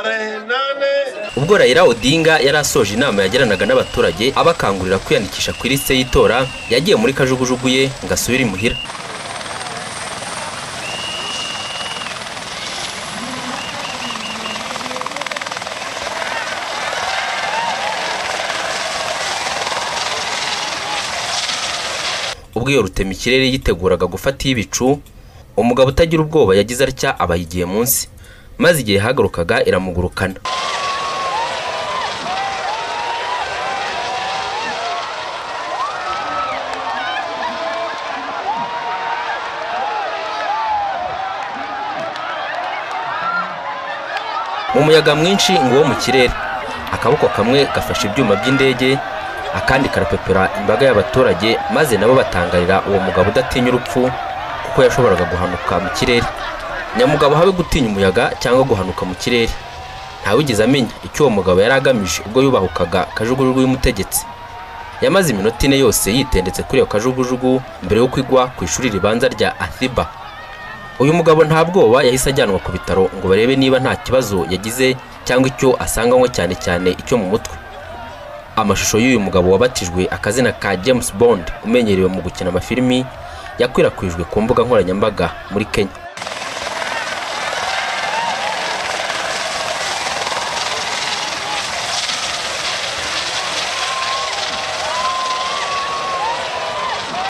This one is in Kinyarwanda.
Tarehe 8. Ubwo Raila Odinga yari asoje inama yagiranaga n'abaturage abakangurira kwiyandikisha ku ilisite y'itora, yagiye muri kajugujugu ye ngo asubire imuhira. Ubwo iyo rutemikirere yiteguraga gufata iy'ibicu, umugabo utagira ubwoba yagize atya aba yigiye munsi, maze igihe yahagarukaga iramugurukana. Mu muyaga mwinshi ngo wo mu kirere, akaboko kamwe gafashe ibyuma by'indege, akandi karapepera imbaga y'abaturage, maze nabo batangarira uwo mugabo udatinya urupfu kuko yashoboraga guhanuka mu kirere. Nyamugabo habe gutinya umuyaga cyangwa guhanuka mu kirere. Ntawigeze amenya icyo uwo mugabo yari agamije ubwo yubahukaga kajugujugu y'umutegetsi. Yamaze iminota 4 yose yitendetse kuri iyo kajugujugu mbere yo kwigwa ku ishuri ribanza rya Athiba. Uyu mugabo nta bwoba yahise ajyanwa ku bitaro ngo barebe niba nta kibazo yagize cyangwa icyo asanganywe, cyane cyane icyo mu mutwe. Amashusho y'uyu mugabo wabatijwe akazina ka James Bond umenyerewe mu gukina amafilimi yakwirakwijwe ku mbuga nkoranyambaga muri Kenya.